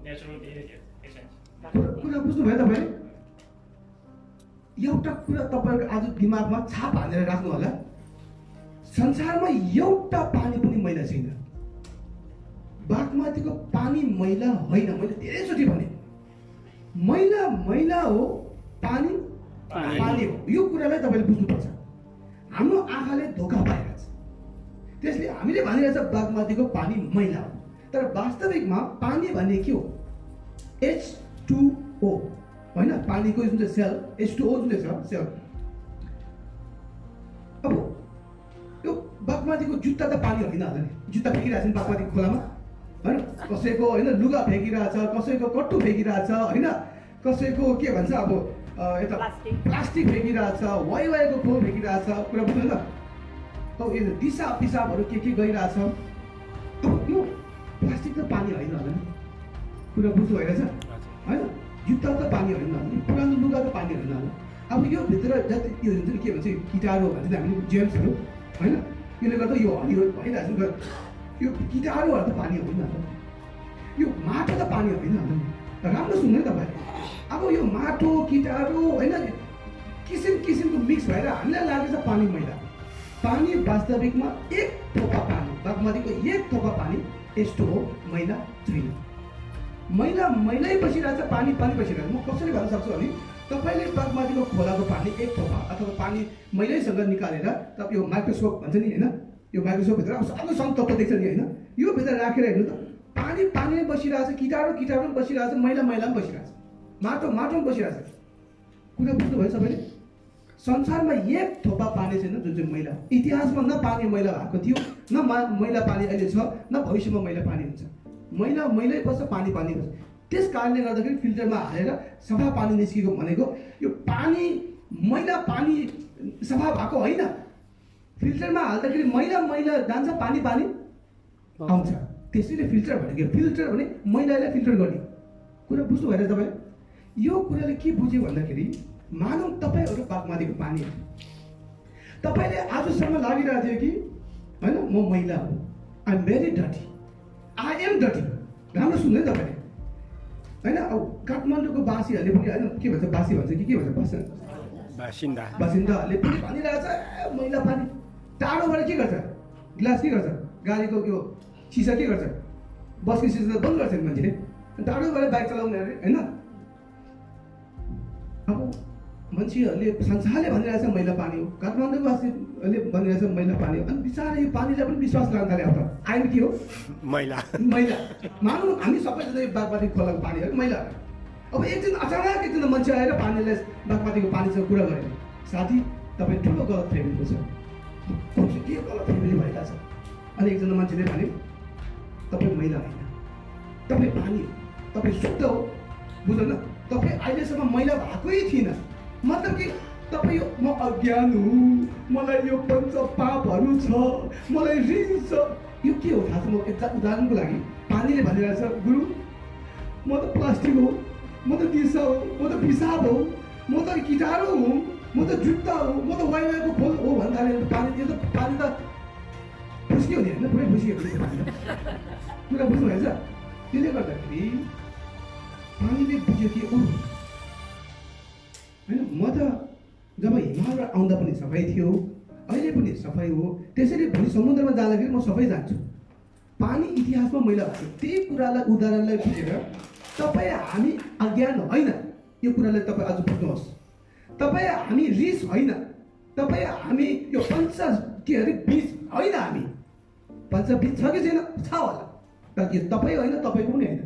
Natural behaviour essence. कुरा बुझ्नुभयो तपाईँले? एउटा कुरा तपाईँको आज दिमागमा छाप हालेर राख्नु होला, संसारमा एउटा पानी पनि मैला छैन। बागमतीको पानी मैला होइन, मैले धेरैचोटि भने मैला मैला हो, पानी पानी हो। यो कुरालाई तपाईँले बुझ्नुपर्छ। हाम्रो आँखाले धोका पाइरहेछ, त्यसले हामीले भनिरहेछ बागमतीको पानी मैला हो, तर वास्तविकमा पानी भन्ने के हो? H2O होइन, पानीको जुन चाहिँ सेल H2O जुन चाहिँ छ सेल। अब यो बागमतीको जुत्ता त पानी होइन होला नि, जुत्ता फ्याँकिरहेको छ नि बागमतीको खोलामा होइन, कसैको होइन लुगा फ्याँकिरहेछ, कसैको कट्टु फ्याँकिरहेछ होइन, कसैको के भन्छ अब यता प्लास्टिक फ्याँकिरहेछ, वाइवाईको खोल फ्याँकिरहेछ। कुरा बुझ्नु त? अब यो दिसा पिसाबहरू के गइरहेछ। अब यो प्लास्टिक त पानी होइन होला नि, कुरा बुझ्नु भइरहेछ होइन? जुत्ता त पानी होइन होला नि, पुरानो लुगा त पानी होइन होला। अब यो भित्र जति यो हुन्छ नि के भन्छ किटाणु भन्छ हामीले जेम्सहरू होइन, यसले गर्दा यो हरियो भइरहेछ नि, यो किटाणुहरू त पानी होइन होला, यो माटो त पानी होइन होला नि। राम्रो सुन्नु है तपाईँले, अब यो माटो किटाणु होइन किसिम किसिमको मिक्स भएर हामीलाई लागेको छ पानी मैला। पानी वास्तविकमा एक थोपा पानी, बागमतीको एक थोपा पानी H2O मैला छैन। मैला मैलै बसिरहेछ, पानी पानी बसिरहेछ। म कसरी भन्न सक्छु भने तपाईँले बागमतीको खोलाको पानी एक थोपा अथवा पानी मैलैसँग निकालेर तपाईँ यो माइक्रोस्कोप भन्छ नि होइन, यो माइक्रोस्कोपभित्र अब सबै सन्तत्व देख्छ नि होइन, यो भित्र राखेर हेर्नु त पानी पानी बसिरहेछ, किटाणु किटाणु बसिरहेछ, मैला मैला पनि बसिरहेछ, माटो माटो पनि बसिरहेछ। कुरा बुझ्नुभयो सबैले? संसारमा एक थोपा पानी छैन जुन चाहिँ मैला। इतिहासमा न पानी मैला भएको थियो, न मैला पानी अहिले छ, न भविष्यमा मैला पानी हुन्छ। मैला मैलै बस्छ, पानी पानी बस्छ। त्यस कारणले गर्दाखेरि फिल्टरमा हालेर सफा पानी निस्केको भनेको यो पानी मैला पानी सफा भएको होइन। फिल्टरमा हाल्दाखेरि मैला मैला जान्छ, पानी पानी आउँछ। त्यसैले फिल्टर भनेको फिल्टर भने मैलालाई फिल्टर गर्ने। कुरा बुझ्नु भएर तपाईँले? यो कुराले के बुझ्यो भन्दाखेरि मानौ तपाईँहरू बागमतीको पानी हो, तपाईँले आजसम्म लागिरहेको थियो कि होइन म मैला हो, I am very dirty, I am dirty. राम्रो सुन्नु है तपाईँले होइन? अब काठमाडौँको बासीहरूले पनि होइन के भन्छ, बासी भन्छ कि के भन्छ, बासिन्दाहरूले पनि भनिरहेछ मैला पानी। टाढोबाट के गर्छ, ग्लास के गर्छ, गाडीको त्यो सिसा के गर्छ, बसको सिसा बन्द गर्छ मान्छेले, टाढोबाट बाइक चलाउनेहरूले होइन। अब मान्छेहरूले संसारले भनिरहेछ मैला पानी हो, काठमाडौँवासीहरूले भनिरहेछ मैला पानी हो, अनि बिचरा यो पानीलाई पनि विश्वास गर्न थाल्यो। अब आइन के हो? मैला मैला। मानौँ हामी सबैजना यो बागमती खोलाको पानीहरू मैला हो। अब एकजना अचानक एकजना मान्छे आएर पानीलाई बागमतीको पानीसँग कुरा गऱ्यो, साथी तपाईँ ठुलो गलत फ्यामिलीको छ, के गलत फ्यामिली भइरहेछ। अनि एकजना मान्छेले भन्यो तपाईँ मैला होइन, तपाईँ पानी हो, तपाईँ शुद्ध हो। बुझ्नु न? तपाईँ अहिलेसम्म मैला भएकै थिएन, मतलब कि तपाईँ यो म अज्ञान हुँ, मलाई यो पञ्च पापहरू छ, मलाई रिस छ। यो के हो थाहा छ? म एक उदाहरणको लागि पानीले भनिरहेछ गुरु म त प्लास्टिक हो, म त दिसा हो, म त पिसाब हो, म त किटाणु हुँ, म त जुत्ता हो, म त वाइवाईको खोल हो भन्दाखेरि पानी यो त पानी त फुस्कियो नि होइन, पुरै फुस्कियो कुरा बुझ्नुभएछ? त्यसले गर्दाखेरि पानीले बुझ्यो कि होइन म त जब हिमालबाट आउँदा पनि सफाइ थियो, अहिले पनि सफाइ हो, त्यसैले भोलि समुद्रमा जाँदाखेरि म सफाइ जान्छु। पानी इतिहासमा मैला भएको त्यही कुरालाई उदाहरणलाई बुझेर तपाईँ हामी अज्ञान होइन, यो कुरालाई तपाईँ आज बुझ्नुहोस्। तपाईँ हामी रिस होइन, तपाईँ हामी यो पञ्च के अरे बीज होइन, हामी पञ्च बीज छ कि छैन? छ होला, तर यो तपाईँ होइन, तपाईँको पनि होइन।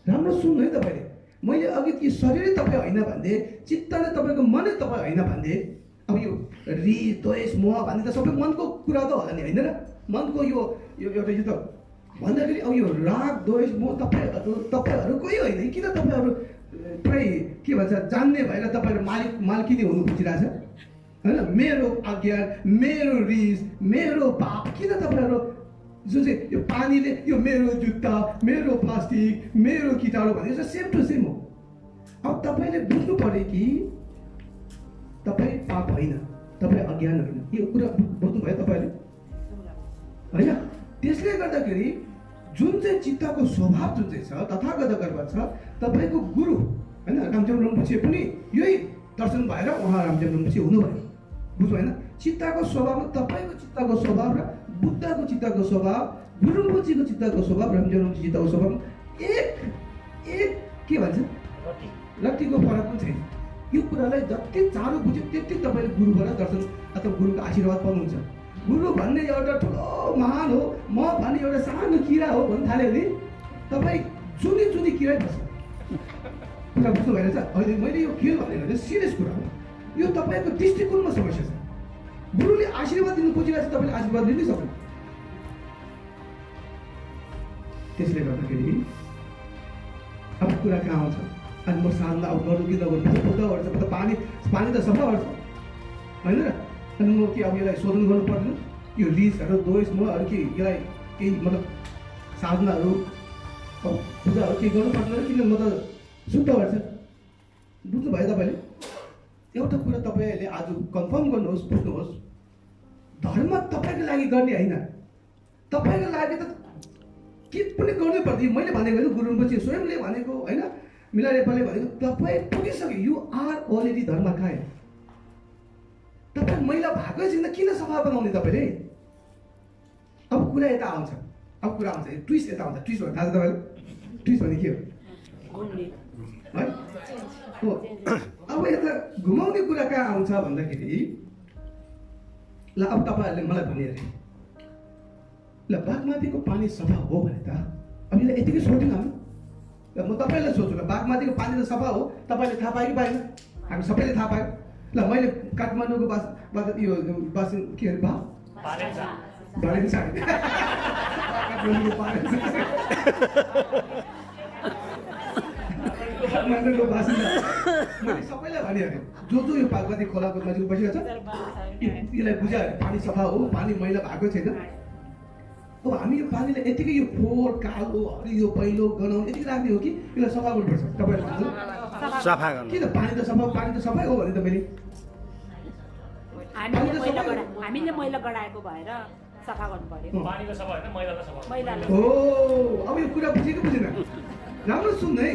राम्रो सुन्नु है तपाईँले, मैले अघि यो शरीरै तपाईँ होइन भन्दै, चित्त नै तपाईँको मनै तपाईँ होइन भन्दै, अब यो रिस द्वेष मोह भन्ने त सबै मनको कुरा त होला नि होइन र? मनको यो एउटा यो त भन्दाखेरि अब यो राग द्वेष मोह तपाईँहरूकै होइन। किन तपाईँहरू पुरै के भन्छ जान्ने भएर तपाईँहरू मालकिनी हुनु खोजिरहेछ होइन? मेरो अज्ञान, मेरो रिस, मेरो पाप, किन तपाईँहरू जुन चाहिँ यो पानीले यो मेरो जुत्ता, मेरो प्लास्टिक, मेरो किटाणु भनेको सेम टु सेम हो। अब तपाईँले बुझ्नु पर्यो कि तपाईँ पाप होइन, तपाईँ अज्ञान होइन। यो कुरा बुझ्नुभयो तपाईँले होइन? त्यसले गर्दाखेरि जुन चाहिँ चित्तको स्वभाव जुन चाहिँ छ तथागत गर्भ छ तपाईँको गुरु होइन रामदेव रिम्पोछे पनि यही दर्शन भएर उहाँ रामदेव रिम्पोछे हुनुभयो। बुझ्नु होइन, चित्तको स्वभावमा तपाईँको चित्तको स्वभाव र बुद्धको चित्तको स्वभाव, गुरु रिम्पोछेको चित्तको स्वभाव, रामदेव रिम्पोछे चित्तको स्वभाव एक के भन्छ रत्तीको फरक पनि छैन। यो कुरालाई जति चाँडो बुझ्यो त्यति तपाईँले गुरुबाट दर्शन अथवा गुरुको आशीर्वाद पाउनुहुन्छ। गुरु भन्ने एउटा ठुलो महान हो, म भन्ने एउटा सानो किरा हो भन्नु थाल्यो भने तपाईँ जुनी किरै बस्छ। कुरा बुझ्नु भइरहेछ? अहिले मैले यो खेल भनेको चाहिँ सिरियस कुरा हो। यो तपाईँको दृष्टिकोणमा समस्या छ। गुरुले आशीर्वाद दिनु खोजिरहेको छ, तपाईँले आशीर्वाद दिनै सक्नु। त्यसले गर्दाखेरि अब कुरा कहाँ आउँछ? अनि म साँझमा अब गर्नु कि नगर्नु बुद्ध गर्छ, पानी त सफा गर्छ होइन र? अनि म के अब यसलाई शोधन गर्नु पर्दैन? यो लिजहरू दोष म अरू के यसलाई केही मतलब साधनाहरू पूजाहरू केही गर्नु पर्दैन किन? म त शुद्ध गर्छ। बुझ्नु भयो तपाईँले? एउटा कुरा तपाईँले आज कन्फर्म गर्नुहोस्, बुझ्नुहोस्, धर्म तपाईँको लागि गर्ने होइन, तपाईँको लागि त के पनि गर्नै पर्दैन। मैले भनेको होइन, गुरु रिम्पोछे स्वयंले भनेको होइन, मिलारेपाले भनेको, तपाईँ पुगिसक्यो, यु आर अलरेडी धर्मकाय। तपाईँ मैला भएकै छैन, किन सफा बनाउने तपाईँले? अब कुरा यता आउँछ, अब कुरा आउँछ, ट्विस्ट यता आउँछ। ट्विस्ट भन्नु थाहा छ तपाईँले? ट्विस्ट भने के हो है? हो, अब यता घुमाउने कुरा कहाँ आउँछ भन्दाखेरि ल अब तपाईँहरूले मलाई भनिहाले ल बागमतीको पानी सफा हो भने त अब यसलाई यतिकै सोध्यौँ हामी। ल म तपाईँलाई सोध्छु, ल बागमतीको पानी त सफा हो, तपाईँले थाहा पायो कि पाएन? हामी सबैले थाहा पायो। ल मैले काठमाडौँको यो बासिन के अरे काठमाडौँको बासिन्दा मैले सबैलाई भनिहालेँ, जो यो बागमती खोलाको नजिक बसिरहेको छ यसलाई बुझायो पानी सफा हो, पानी मैला भएको छैन। अब हामी यो पानीलाई यतिकै यो फोहोर कालो हरियो पहिलो गनाउँ यतिकै राख्ने हो कि यसलाई सफा गर्नुपर्छ? तपाईँहरू सफा गर्नु किन? पानी त सफा हो भने त मैले हामीले मैला गडाएको भएर सफा गर्नु पर्यो। पानीको सफा होइन, मैलाको सफा। हो, अब यो कुरा बुझेको बुझेन? राम्रो सुन्नु है,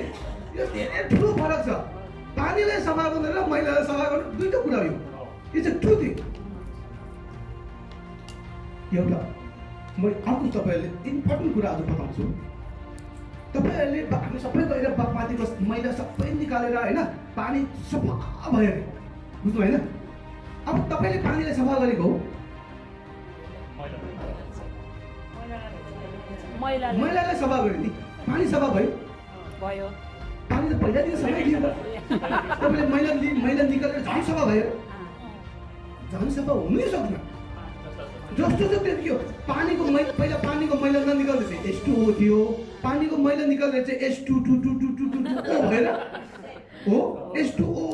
यो धेरै ठुलो फरक छ। पानीलाई सफा गर्नु र मैलालाई सफा गर्नु दुईटा कुरा हो। It's a true thing. एउटा म अर्को तपाईँहरूले इम्पोर्टेन्ट कुरा आज बताउँछु। तपाईँहरूले हामी सबै गएर बागमतीको मैला सबै निकालेर होइन पानी सफा भयो अरे, बुझ्नु होइन? अब तपाईँले पानीलाई सफा गरेको हो, मैलालाई सफा गऱ्यो नि, पानी सफा भयो। पानी त पहिलादेखि सफा थियो त, तपाईँले मैला निकालेर झन् सफा भयो, झन् सफा हुनै सक्दैन। जस्तो त्यतिको पानीको पहिला पानीको मैला ननिकाल्दै चाहिँ H2O थियो, पानीको मैला निकाल्दा चाहिँ H2O भएर हो, H2O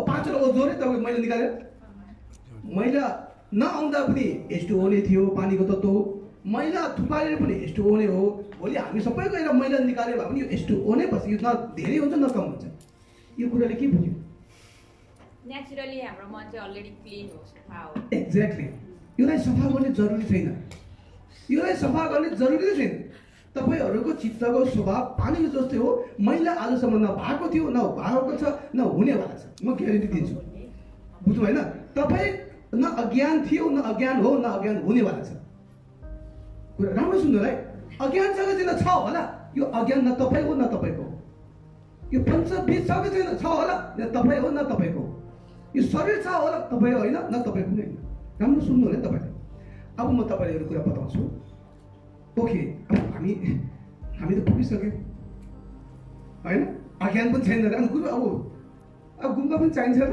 5 O जोडे तपाईँको मैला निकालेर मैला नआउँदा पनि H2O नै थियो, पानीको तत्त्व। मैला थुपारेर पनि H2O नै हो। भोलि हामी सबै गएर मैला निकाल्यो भने पनि यो H2O नै बस्छ, यो न धेरै हुन्छ न कम हुन्छ। यो कुराले के बुझ्यो? नेचुरली हाम्रो मन चाहिँ अलरेडी क्लिन हो, सफा हो। एक्ज्याक्टली। यसलाई सफा गर्ने जरुरी छैन, यसलाई सफा गर्ने जरुरी छैन। तपाईँहरूको चित्तको स्वभाव पानीको जस्तै हो, मैला आजसम्म नभएको थियो, न भएको छ, न हुनेवाला छ, म ग्यारेन्टी दिन्छु। बुझ्नु होइन? तपाईँ न अज्ञान थियो, न अज्ञान हो, न अज्ञान हुनेवाला छ। कुरा राम्रो सुन्नुलाई, अज्ञानसँग चाहिँ छ होला, यो अज्ञान न तपाईँ हो न तपाईँको, यो पञ्चबीजसँग चाहिँ छ होला, न तपाईँ हो न तपाईँको, यो शरीर छ होला, तपाईँ होइन न तपाईँको नै होइन। राम्रो सुन्नु होला तपाईँले। अब म तपाईँलाई एउटा कुरा बताउँछु। ओके, अब हामी त पुगिसक्यौँ होइन, अज्ञान पनि छैन र कुरो अब गुम्बा पनि चाहिन्छ र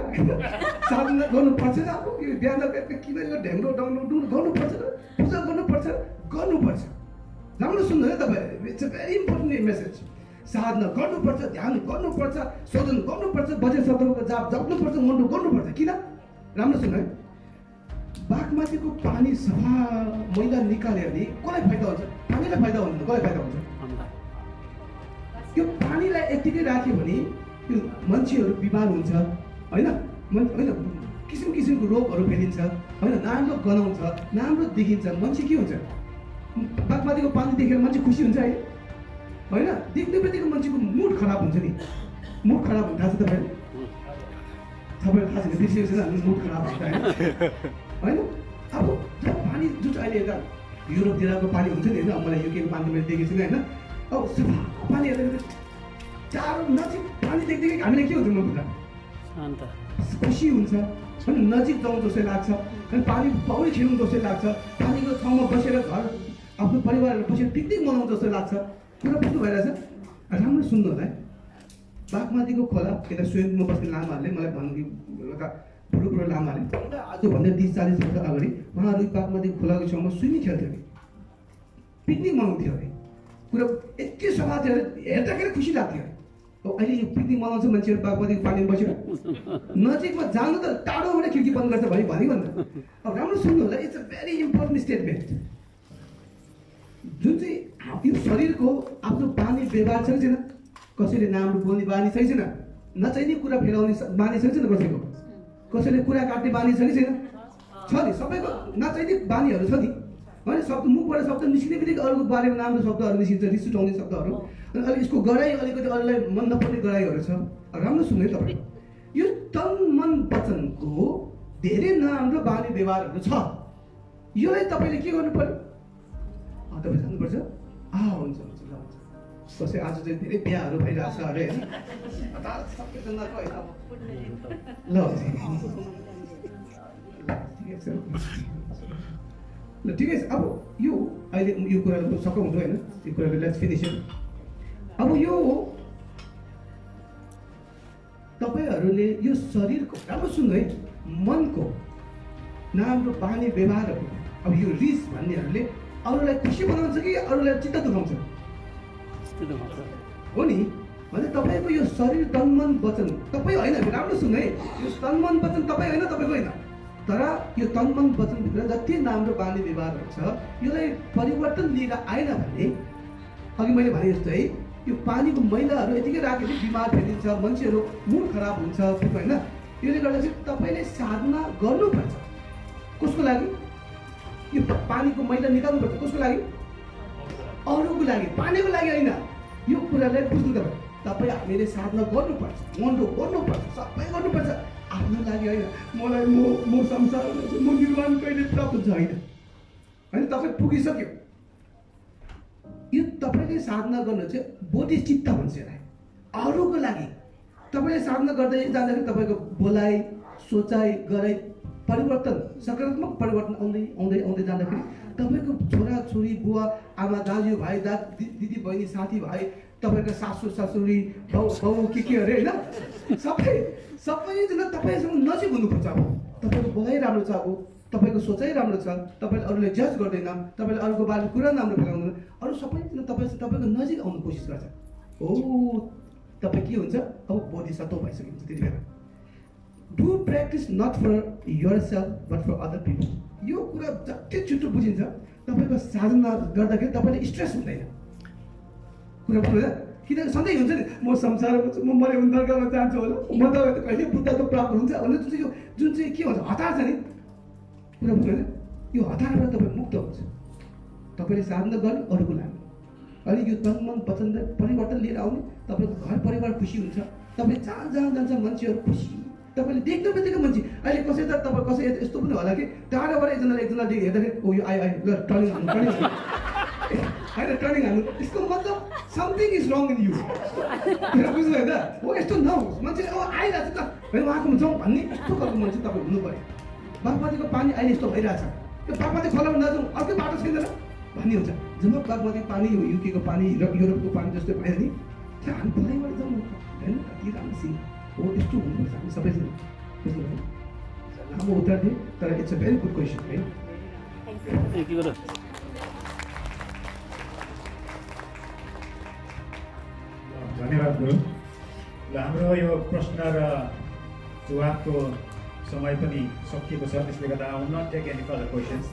साधना गर्नुपर्छ र अब यो बिहान किन यो ढ्याङ्ग्रो डाउनलोड गर्नुपर्छ र पूजा गर्नुपर्छ। राम्रो सुन्नु है तपाईँले, it's a very important message. साधना गर्नुपर्छ, ध्यान गर्नुपर्छ, शोधन गर्नुपर्छ, वचन शब्दको जाप जप्नुपर्छ, मन्डो गर्नुपर्छ। किन? राम्रो सुन्नु है, बागमतीको पानी सफा मैला निकाल्यो भने कसलाई फाइदा हुन्छ? पानीलाई फाइदा हुन्छ, कसलाई फाइदा हुन्छ? यो पानीलाई यतिकै राख्यो भने यो मान्छेहरू बिमार हुन्छ होइन, किसिम किसिमको रोगहरू फैलिन्छ होइन, नराम्रो गनाउँछ, नराम्रो देखिन्छ, मान्छे के हुन्छ? बागमतीको पानी देखेर मान्छे खुसी हुन्छ है होइन? देख्ने बित्तिकै मान्छेको मुड खराब हुन्छ नि। मुड खराब हुन्छ थाहा छ तपाईँलाई? तपाईँलाई थाहा छैन, बिर्सिएको छैन हामी मुड खराब हुन्छ होइन? अब जब पानी जुन चाहिँ अहिले यता युरोपतिरको पानी हुन्छ नि होइन, मलाई युकेको पानी मैले देखेको छुइनँ होइन। अब सफा पानी हेर्दा चारो नजिक पानी देख्दै हामीले के हुन्छ मन अन्त खुसी हुन्छ अनि नजिक जाउँ जस्तै लाग्छ अनि पानी पौडी खेल्नु जस्तै लाग्छ, पानीको ठाउँमा बसेर घर आफ्नो परिवारहरू बसेर पिकनिक मनाउनु जस्तो लाग्छ। कुरा बुझ्नु भइरहेछ? राम्रो सुन्नु होला है। बागमतीको खोला यता स्वयंमा बस्ने लामाहरूले मलाई भन्नु, एउटा बुढो लामाहरूले आजभन्दा 30-40 वर्ष अगाडि उहाँहरू बागमतीको खोलाको छेउमा स्विमिङ खेल्थ्यो अरे, पिकनिक मनाउँथ्यो अरे। कुरा यति सफा थियो अरे, हेर्दाखेरि खुसी लाग्थ्यो अरे। अब अहिले यो पिकनिक मनाउँछ मान्छेहरू बागमतीको पानीमा बसेर, नजिकमा जानु त टाढोबाट खिड्की बन्द गर्छ भनिभन्न। अब राम्रो सुन्नु होला, it's a very important statement. जुन चाहिँ यो शरीरको आफ्नो बानी व्यवहार छ कि छैन, कसैले नाम बोल्ने बानी छ कि छैन, नचाहिने कुरा फेलाउने बानी छ कि छैन, कसैले कुरा काट्ने बानी छ कि छैन, छ नि। सबैको नचाहिने बानीहरू छ नि होइन। शब्द मुखबाट शब्द निस्किने बित्तिकै अरूको बारेमा राम्रो शब्दहरू निस्किन्छ, रिस उठाउने शब्दहरू। अनि अलिक यसको गराइ अलिकति अरूलाई मन नपर्ने गराइहरू छ। राम्रो सुन्नु है तपाईँ, यो तन मन वचनको धेरै नराम्रो बानी व्यवहारहरू छ। योलाई तपाईँले के गर्नु पर्यो? तपाईँ जानुपर्छ। हुन्छ हुन्छ ल हुन्छ। कसै आज चाहिँ धेरै बिहाहरू भइरहेछ अरे होइन, सबैजनाको होइन ल ठिकै छ। अब यो अहिले यो कुराहरू सघाउँछु होइन, यो कुराहरू लेट्स फिनिस इट। अब यो तपाईँहरूले यो शरीरको राम्रो सुन्नु है, मनको नराम्रो बानी व्यवहारहरू, अब यो रिस भन्नेहरूले अरूलाई खुसी बनाउँछ कि अरूलाई चित्त दुखाउँछ? हो नि। भने तपाईँको यो शरीर तन मन वचन तपाईँ होइन, राम्रो सुन्नु है, यो तन मन वचन तपाईँ होइन, तपाईँको होइन। तर यो तन मन वचनभित्र जति राम्रो बानी व्यवहारहरू छ, यसलाई परिवर्तन लिएर आएन भने अघि मैले भने जस्तो है, यो पानीको मैलाहरू यतिकै राखेर बिमार फैलिन्छ, मान्छेहरू मुड खराब हुन्छ होइन। यसले गर्दा चाहिँ तपाईँले साधना गर्नुपर्छ। कसको लागि? यो पानीको मैला निकाल्नुपर्छ। कसको लागि? अरूको लागि, पानीको लागि होइन। यो कुरालाई बुझ्नु तपाईँ हामीले साधना गर्नुपर्छ, गर्नुपर्छ, सबै गर्नुपर्छ, आफ्नो लागि होइन। मलाई म संसार म निर्माण कहिले प्राप्त हुन्छ होइन होइन। तपाईँ पुगिसक्यो। यो तपाईँले साधना गर्नु चाहिँ बोधिचित्त भन्छ यसलाई, अरूको लागि। तपाईँले साधना गर्दै जाँदाखेरि तपाईँको बोलाइ सोचाइ गराइ परिवर्तन, सकारात्मक परिवर्तन आउँदै आउँदै आउँदै जाँदाखेरि तपाईँको छोराछोरी बुवा आमा दाजु भाइ दिदी बहिनी साथीभाइ, तपाईँको सासू ससुरी बाउ के अरे होइन, सबैजना तपाईँसँग नजिक हुनुपर्छ। अब तपाईँको बोलाइ राम्रो छ, अब तपाईँको सोचाइ राम्रो छ, तपाईँले अरूले जज गर्दैन, तपाईँले अरूको बारेमा कुरा राम्रो फैलाउनु, अरू सबैजना तपाईँको नजिक आउनु कोसिस गर्छ। हो तपाईँ के हुन्छ? अब बोधिसत्व भइसकेको त्यति बेला। Do practice not for yourself but for other people. यो कुरा जति छिटो बुझिन्छ तपाईँको साधना गर्दाखेरि तपाईँले स्ट्रेस हुँदैन। कुरा बुझ्नु? किनकि सधैँ हुन्छ नि, म संसारमा छु, म मरे भने नर्कमा जान्छु होला, म त कहिले बुद्धत्व प्राप्त हुन्छ भने जुन चाहिँ के भन्छ हतार छ नि। कुरा बुझ्नु होइन? यो हतारबाट तपाईँ मुक्त हुन्छ। तपाईँले साधना गर्ने अरूको लागि, अनि यो तन मन वचनलाई परिवर्तन लिएर आउने, तपाईँको घर परिवार खुसी हुन्छ। तपाईँ जहाँ जान्छ मान्छेहरू खुसी। तपाईँले देख्नु बित्तिकै मान्छे अहिले कसै त तपाईँ कसै यस्तो पनि होला कि टाढाबाट एकजनाले हेर्दाखेरि ओ यो आयो ल टर्निङ हान्नु होइन, टर्निङ हान्नु, यसको मतलब something is wrong in you. बुझ्नु होइन? हो यस्तो नहोस्, मान्छेले अब आइरहेको छ त होइन उहाँकोमा जाउँ भन्ने यस्तो खालको मान्छे तपाईँ हुनु पऱ्यो। बागमतीको पानी अहिले यस्तो भइरहेछ, त्यो बागमती खोलामा नजाउँ अर्कै बाटो छैन र भन्ने हुन्छ। जब बागमती पानी युकेको पानी र युरोपको पानी जस्तै भयो नि, त्यो हामी खोलाइबाट जाउँ होइन, कति राम्रो सिन हो। यस्तो हुनुपर्छ हामी सबैजना। बुझ्नुभयो? लामो उत्तर दिएँ तर it's a very good question है। धन्यवाद गुरु। ल हाम्रो यो प्रश्न र जवाबको समय पनि सकिएको छ, त्यसले गर्दा I will not take any further questions.